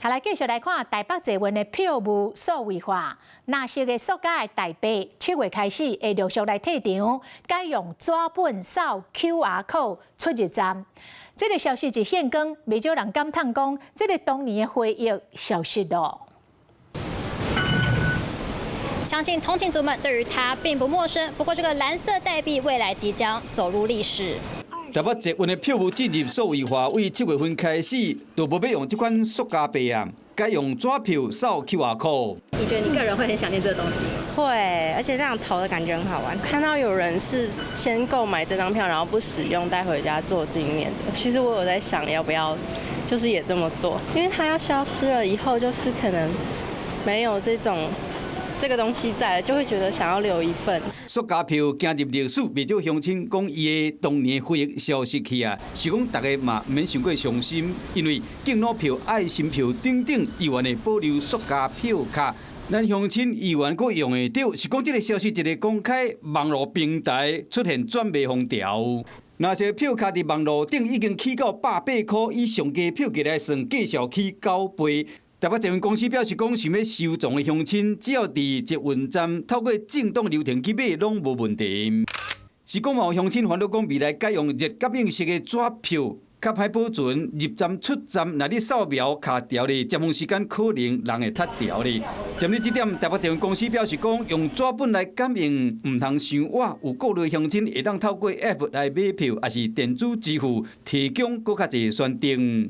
好，來繼續來看台北捷運的票務數位化，藍色的塑膠的代幣，7月開始會陸續來退場，改用紙本掃 QR code 出入站。這個消息一現光，袂少人感嘆講，這個童年的回憶消失囉。相信通勤族們對於它並不陌生，不過這個藍色代幣未來即將走入歷史。台北捷運的票務進入數位化，為7月份開始就無欲用這款塑膠幣啊，改用紙票掃 QR code。你覺得你個人會很想念這個東西？會，而且這樣投的感覺很好玩。看到有人是先購買這張票，然後不使用帶回家做紀念的。其實我有在想要不要，就是也這麼做，因為它要消失了以後，就是可能沒有這種。這個東西在，就會覺得想要留一份。塑膠票行入歷史，袂少鄉親講伊的童年回憶消失去啊，是講大家嘛毋免傷過傷心，因為敬老票、愛心票等等，依然會保留塑膠票卡，咱鄉親依然閣用會著。是講這個消息一个公開，網路平台出現轉賣風潮。藍色票卡佇網路頂已經起到180塊，以上低票價來算，繼續起9倍。台北捷運公司表示，講想欲收藏的鄉親，只要佇捷運站透過正當流程去買，攏無問題。是講嘛有鄉親煩惱講，未來改用熱感應式的紙票，較歹保存，入站出站，若你掃描卡著咧，尖峰時間可能人會窒著咧。針對這點，台北捷運公司表示講，用紙本來感應，毋通傷倚，有顧慮鄉親會當透過 App 來買票，抑是電子支付，提供閣較濟選擇。